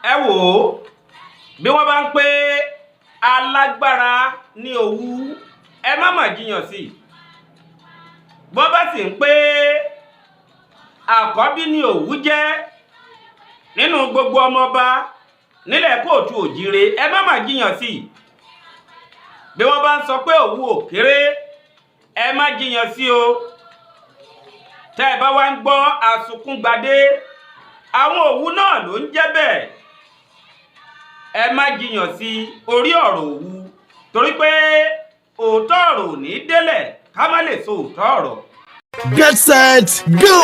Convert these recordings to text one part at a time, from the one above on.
Ẹ wò ó, bí wọ́n bá ń pé alágbára ní Òwu, ẹ má mà jiyàn sí i. Bọ́n bá sì ń pé àkọ́bí ní Òwu jẹ́ nínú gbogbo ọmọọba nílẹ̀ kóòtù òjíire, ẹ má mà jiyàn sí i. Bí wọ́n bá ń sọ pé Òwu ò kéré, ẹ má jiyàn sí o. Tẹ́ ẹ bá wá ń gbọ́ Àsunkúngbadé, àwọn Òwu náà ló ń jẹ́ bẹ́ẹ̀. Ẹ má jiyàn sí orí ọ̀rọ̀ Òwu, torí pé òótọ́ ọ̀rọ̀ ò ní délẹ̀ ká má lè sọ òótọ́ ọ̀rọ̀. Get set, go!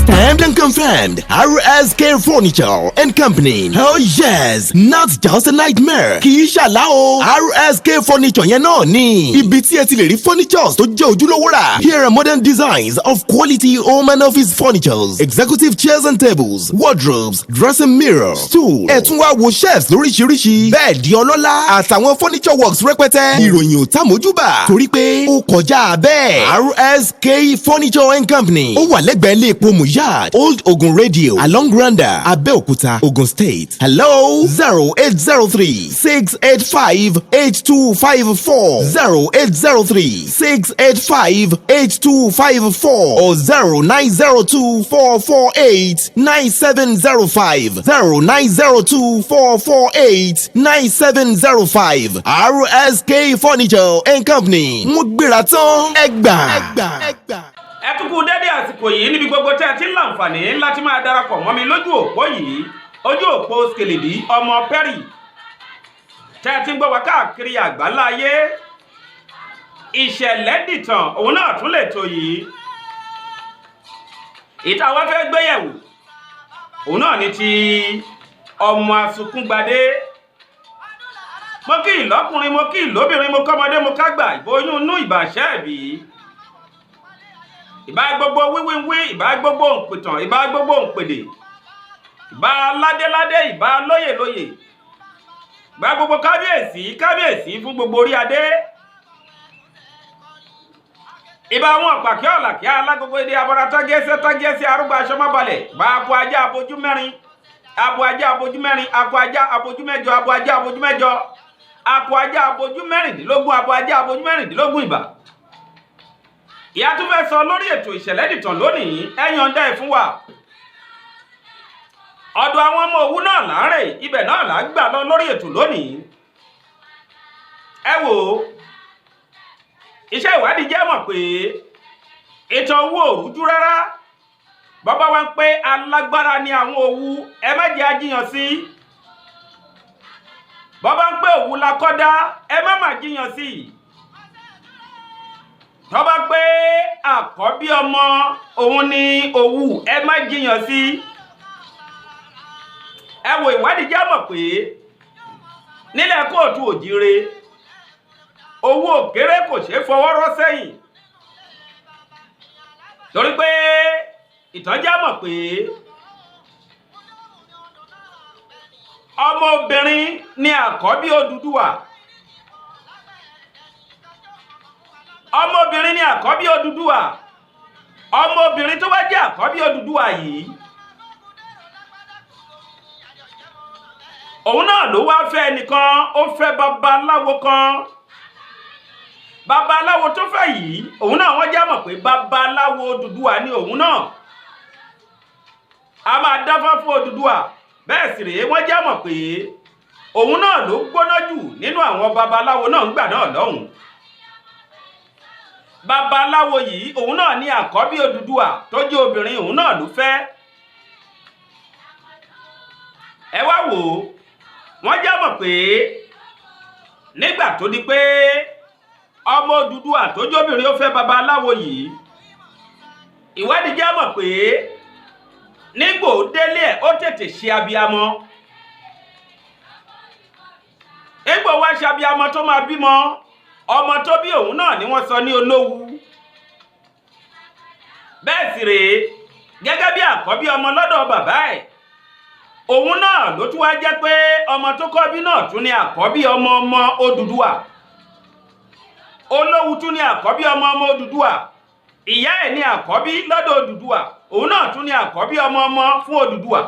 Stamped and confirmed. RSK Furniture and Company. Oh yes, not just a nightmare. Kì í ṣàlá o. RSK Furniture yẹn náà ni. Ibi tí ẹ ti lè rí furnitures tó jẹ́ ojúlówó rà. Here are modern designs of quality home and office furnitures, executive chairs and tables, wardrobes, dressing mirror, stool. Ẹ tún wá wo shelves lóríṣiríṣi. Bẹ́ẹ̀dì ọlọ́lá àtàwọn furniture works rẹpẹtẹ. Ìròyìn ò tá mójúbà torí pé ó kọjá bẹ́ẹ̀. RSK Furniture and Company. Ó wà lẹ́gbẹ̀ẹ́ ilé epo Muyad, Old Ogun Radio, along Randa, Abeokuta, Ogun State. Hello, 0803 685 8254, 0803 685 8254 or 0902 448 9705, 0902 448 9705. RSK Furniture and Company. Wọ́n gbéra tán, ẹ gbà. Ẹ tún kú dédé àsìkò yìí níbi gbogbo tẹ́ ẹ ti ń láǹfààní láti máa darapọ̀ mọ́ mi lójú òpó yìí, ojú òpó Skeledi ọmọ Perry, tẹ́ ẹ ti ń gbọ́ wá káàkiri àgbáńlá ayé. Ìṣẹ̀lẹ̀ dìtàn òun náà tún lè tó yìí. Ìta wá fẹ́ gbéyẹ̀wò òun náà ní ti ọmọ Asunkúngbadé. Mo kí ìlọ́kùnrin, mo kí ìlóbìnrin, mo kọ́mọdé, mo kágbà, ìbòyún inú, ìbàṣẹ́ ẹ̀bí, ìbá gbogbo wíwíwí, ìbá gbogbo òǹpìtàn, ìbá gbogbo òǹpèdè, ìbá ládéládé, ìbá lóyè lóyè, ìbá gbogbo kábíyèsí kábíyèsí fún gbogbo orí adé, ìbá àwọn ọ̀pàkẹ́ ọ̀làkẹ́ alágogo èdè abọ́ra tágẹ́sẹ́ tágẹ́sẹ́ arúgbó aṣọ má balẹ̀, ìbá abo ajá abojú mẹ́rin, abo ajá abojú mẹ́rin, akọ ajá abojú mẹ́jọ, abo ajá abojú mẹ́jọ, akọ ajá abojú 16, abo ajá abojú 16. Ìbà ìyá tún fẹ́ sọ lórí ètò ìṣẹ̀lẹ̀ dìtàn lónìí, ẹ yọ̀ǹda ẹ̀ fún wa. Ọ̀dọ̀ àwọn ọmọ Òwu náà láàárẹ̀, ibẹ̀ náà là ń gbà lọ lórí ètò lónìí. Ẹ wò ó, iṣẹ́ ìwádìí jẹ́ mọ̀ pé ìtàn Òwu ò rújú rárá. Bàbá wa ń pé alágbára ni àwọn Òwu, ẹ má jẹ́ ajíyàn sí. Bàbá ń pé Òwu la kọ́dá, ẹ má má jiyàn sí. Tọ́ba pé àkọ́bí ọmọ òun ni Òwu, ẹ má jiyàn sí. Ẹ wo, ìwádìí jẹ́ mọ̀ pé nílẹ̀ kóòtù òjíire, owó òkéré kò ṣeé fọwọ́ rọ́ sẹ́yìn, torí pé ìtàn jẹ́ mọ̀ pé ọmọbìnrin ni àkọ́bí Odùduwà. Ọmọbìnrin ni àkọ́bí Odùduwà. Ọmọbìnrin tó wá jẹ́ àkọ́bí Odùduwà yìí, òun náà ló wá fẹ́ ẹnìkan. Ó fẹ́ babaláwo kan. Babaláwo tó fẹ́ yìí, òun náà wọ́n já mọ̀ pé babaláwo Odùduwà ni òun náà. A máa dáfá fún Odùduwà. Bẹ́ẹ̀ sì rèé, wọ́n já mọ̀ pé òun náà ló gbóná jù nínú àwọn babaláwo náà ń gbà náà lọ́hùn. Babaláwo yìí, òun náà ní àkọ́bí Odùduwà tó jẹ́ obìnrin, òun náà ló fẹ́. Ẹ wá wò ó, wọ́n já mọ̀ pé nígbà tó di pé ọmọ Odùduwà tó jẹ́ obìnrin ó fẹ́ babaláwo yìí, ìwádìí já mọ̀ pé nígbò délé ẹ̀, ó tètè ṣe abiyamọ. Nígbò wá ṣe abiyamọ tó máa bímọ, ọmọ tó bí òun náà ni wọ́n sọ ní Olówu. Bẹ́ẹ̀ sì rèé, gẹ́gẹ́ bí àkọ́bí ọmọ lọ́dọ̀ bàbá ẹ̀, òun náà ló tún wá jẹ́ pé ọmọ tó kọ́ bí náà tún ní àkọ́bí ọmọ ọmọ Odùduwà. Olówu tún ní àkọ́bí ọmọ ọmọ Odùduwà. Ìyá ẹ̀ ní àkọ́bí lọ́dọ̀ Odùduwà, òun náà tún ní àkọ́bí ọmọ ọmọ fún Odùduwà.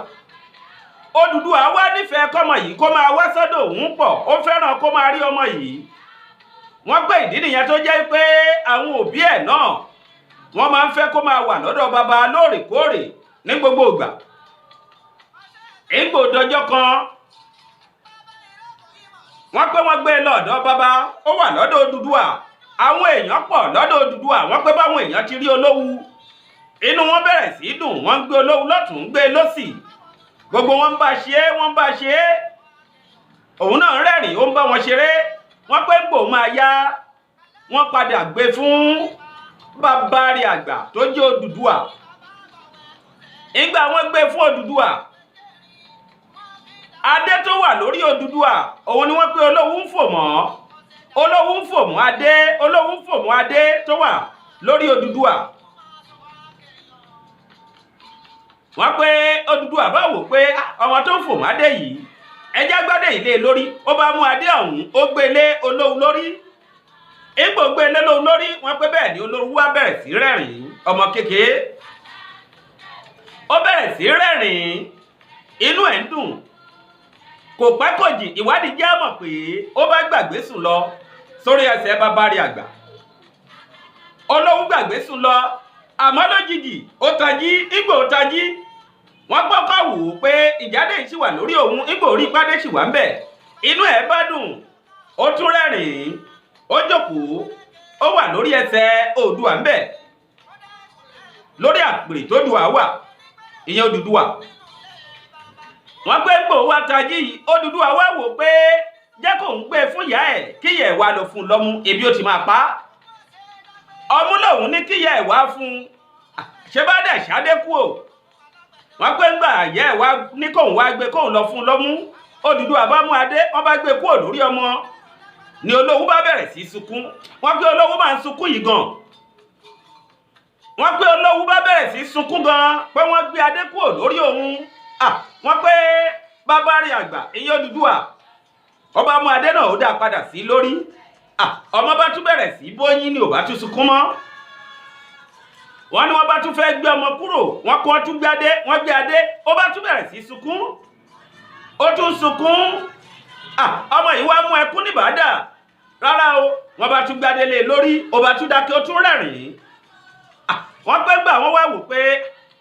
Odùduwà wá nífẹ̀ẹ́ kọ́mọ yìí kó máa wá sọ́dọ̀ òun pọ̀, ó fẹ́ràn kó máa rí ọmọ yìí. Wọ́n pé ìdí nìyẹn tó jẹ́ pé àwọn òbí ẹ̀ náà wọ́n máa ń fẹ́ kó máa wà lọ́dọ̀ bàbá lóòrèkóòrè ní gbogbo ìgbà. Ìgbò dọjọ́ kan, wọ́n pé wọ́n gbé e lọ́dọ̀ bàbá, ó wà lọ́dọ̀ Odùduwà. Àwọn èèyàn pọ̀ lọ́dọ̀ Odùduwà. Wọ́n pé báwọn èèyàn ti rí Olówu, inú wọn bẹ̀rẹ̀ sí í dùn. Wọ́n ń gbé Olówu lọ́tùn, ń gbé e lọ́sì, gbogbo wọn ń bá ṣe é, wọ́n ń bá ṣe é. Òun náà ń rẹ́rìn, ó ń bá wọn ṣeré. Wọ́n pé gbò máa yá, wọ́n padà gbé fún bàbá rẹ̀ àgbà tó jẹ́ Odùduwà. Ìgbà wọ́n gbé fún Odùduwà, adé tó wà lórí Odùduwà, òun ni wọ́n pé Olówu ń fò mọ́. Olówu ń fò mọ́ adé, Olówu ń fò mọ́ adé tó wà lórí Odùduwà. Wọ́n pé Odùduwà bá wò pé ọmọ tó ń fò mọ́ adé yìí, ẹjẹ́ gbádé yìí lé lórí. Ó bá mú adé ọ̀hún, ó gbé lé Olówu lórí. Ipò gbé lé Olówu lórí, wọ́n pé bẹ́ẹ̀ ni Olówu wá bẹ̀rẹ̀ sí rẹ́rìn-ín. Ọmọ kékeré ó bẹ̀rẹ̀ sí rẹ́rìn-ín, inú ẹ̀ ń dùn. Kò pẹ́ kò jìn, ìwádìí jẹ́ mọ̀ pé ó bá gbàgbé sùn lọ sórí ẹsẹ̀ bàbá rẹ̀ àgbà. Olówu gbàgbé sùn lọ, àmọ́ lójijì ó tají. Ìgbò ó tají, wọ́n gbọ́kọ̀ wò ó pé ìjáde yìí sì wà lórí òun. Ìgbò orí pàdé sì wà ń bẹ̀, inú ẹ̀ bá dùn, ó tún rẹ́rìn-ín, ó jókòó, ó wà lórí ẹsẹ̀ Oòduà ń bẹ̀, lórí àpèrè tó dùà wà, ìyẹn Odùduwà. Wọ́n pé gbò wá tají yìí, Odùduwà wá wò pé jẹ́ kó ń gbé fún ìyá ẹ̀, kíyẹ̀ wá lọ fún un lọ́mú, ebi ó ti máa pa á. Ọmú lòun ní kíyẹ̀ ẹ̀ wá fún un, ṣé bá dẹ̀ ṣadé kú o. Wọ́n pé ńgbà ìyá ẹ̀ wá ní kóun wá gbé kóun lọ fún un lọ́mú, Odùduwà bá mú adé, wọ́n bá gbé kúrò lórí ọmọ, ni Olówu bá bẹ̀rẹ̀ sí sunkún. Wọ́n pé Olówu máa ń sunkún yìí gan. Wọ́n pé Olówu bá bẹ̀rẹ̀ sí sunkún gan pé wọ́n gbé adé kúrò lórí òun. Wọ́n pé bàbá rẹ̀ àgbà, ìyẹn Odùduwà, ọba mú adé náà, ó dá padà sí lórí. Ọmọ bá tún bẹ̀rẹ̀ sí bóyín, ni ò bá tún sunkún mọ́. Wọ́n ní wọ́n bá tún fẹ́ gbé ọmọ kúrò, wọ́n kọ́ tún gbé adé, wọ́n gbé adé, ó bá tún bẹ̀rẹ̀ sí sunkún, ó tún sunkún. Ọmọ yìí wá mú ẹkún níbàdà rárá o. Wọ́n bá tún gbé adé lé lórí, ó bá tún dákẹ́, ó tún rẹ́rìn-ín. Wọ́n pẹ́ gbà wọ́n wá wò pé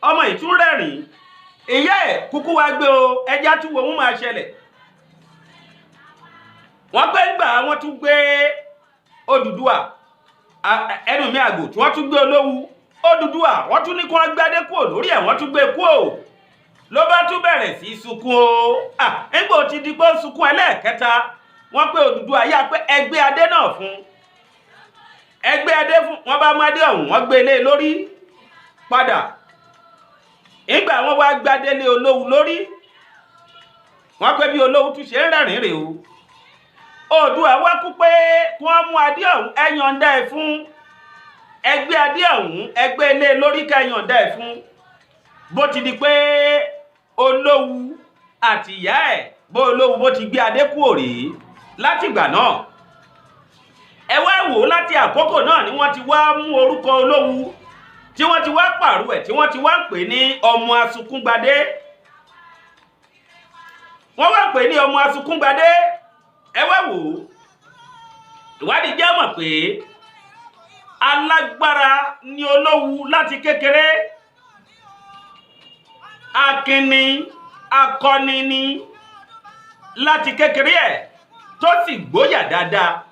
ọmọ yìí tún rẹ́rìn-ín, ìyá ẹ̀ kúkú wá gbé o, ẹja tún wo òun máa ṣẹlẹ̀. Wọ́n pẹ́ gbà wọ́n tún gbé Odùduwà, ẹnu mi àgò, tí wọ́n tún gbé Olówu Odùduwà, wọ́n tún ní kí wọ́n gbádé kúrò lórí ẹ̀, wọ́n tún gbé kúrò, ló bá tún bẹ̀rẹ̀ sí sunkún o. Nígbà tí di pé ó sunkún ẹlẹ́ẹ̀kẹta, wọ́n pé Odùduwà yá pé ẹgbẹ́ adé náà fún, ẹgbẹ́ adé fún. Wọ́n bá mú adé ọ̀hún, wọ́n gbé lé lórí padà. Nígbà wọ́n wá gbadé lé Olówu lórí, wọ́n pé bí Olówu tún ṣe ń rẹ́rìn rè o. Oòduà wá kú pé kí wọ́n mú adé ọ̀hún, ẹ yọ̀ǹda ẹ̀ fún, ẹgbẹ́ adé ọ̀hún, ẹgbẹ́ ilé lórí, ká yọ̀ǹda ẹ̀ fún. Bó ti di pé Olówu àti ìyá ẹ̀, bó Olówu bó ti gbé adé kúrò rèé látìgbà náà. Ẹ wá wò ó, láti àkókò náà ni wọ́n ti wá mú orúkọ Olówu, tí wọ́n ti wá pààrọ̀ ẹ̀, tí wọ́n ti wá ń pè ní ọmọ Asunkúngbadé. Wọ́n wá ń pè ní ọmọ Asunkúngbadé. Ẹ wá wò ó, ìwádìí jẹ́ mọ̀ pé alágbára ni Olówu láti kékeré, akínni akọni ni láti kékeré ẹ̀, tó sì gbóyà dáadáa.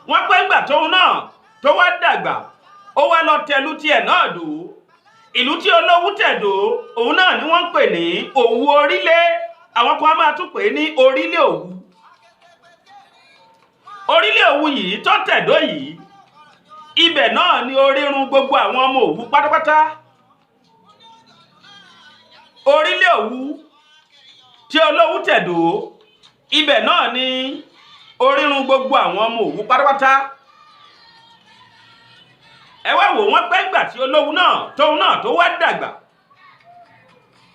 Wọ́n pé ńgbà tóun náà tó wá dàgbà, ó wá lọ tẹ̀lú tiẹ̀ náà dò. Ìlú tí Olówu tẹ̀dó, òun náà ni wọ́n ń pè ní Òwu Orílẹ̀. Àwọn kan á máa tún pè ní Orílẹ̀ Òwu. Orílẹ̀ Òwu yìí tó tẹ̀dó yìí, ibẹ̀ náà ni orírun gbogbo àwọn ọmọ Òwu pátápátá. Orílẹ̀ Òwu tí Olówu tẹ̀dó, ibẹ̀ náà ni orírun gbogbo àwọn ọmọ Òwu pátápátá. Ẹ wá wò, wọ́n pẹ́ gbà tí Olówu náà tóun náà tó wá dàgbà,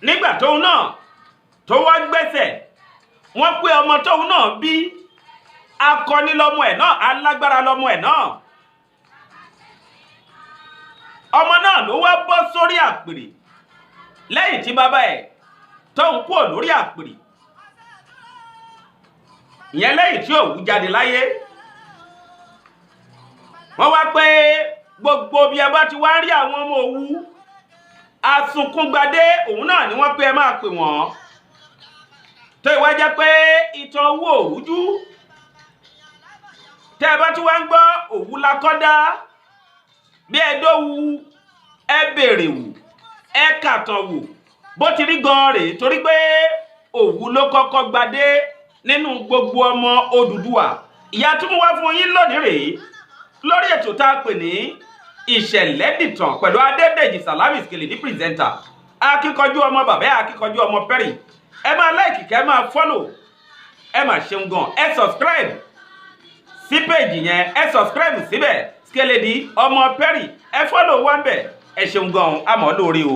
nígbà tóun náà tó wá gbẹ́sẹ̀, wọ́n pé ọmọ tóun náà bí, akọni lọmọ ẹ̀ náà, alágbára lọmọ ẹ̀ náà. Ọmọ náà ló wá bọ́ sórí àpèrè lẹ́yìn tí bàbá ẹ̀ Tóun kúrò lórí àpèrè ìyẹn lẹ́yìn tí Òwu jáde láyé, wọ́n wá pé gbogbo bí ẹ bá ti wá rí àwọn ọmọ Òwu Asunkúngbadé, òun náà ni wọ́n pé ẹ máa pè wọ́n. Tó ìwá jẹ́ pé ìtàn Òwu òrújú, tẹ́ ẹ bá tí wá ń gbọ́ Òwu lakọ́dá, bí ẹ dówu, ẹ béèrè wò, ẹ kàtàn wò, bó ti rí gan rèé, torí pé Òwu ló kọ́kọ́ gbadé nínú gbogbo ọmọ Odùduwà. Ìyá tí mo wá fún yín lónìí rèé lórí ètò tá a pè ní Ìṣẹ̀lẹ̀ Dìtàn pẹ̀lú Adédèjì Salami Skele ní presenter, akíkanjú ọmọ bàbá, akíkanjú ọmọ pẹ́rì. Ẹ máa like, kẹ́ ẹ máa follow. Ẹ máa ṣeun gan. Ẹ subscribe sí page yẹn, ẹ subscribe síbẹ̀, Skeledi ọmọ pẹ́rì. Ẹ follow wá ń bẹ̀. Ẹ ṣeun gan, àmọ́ lórí o.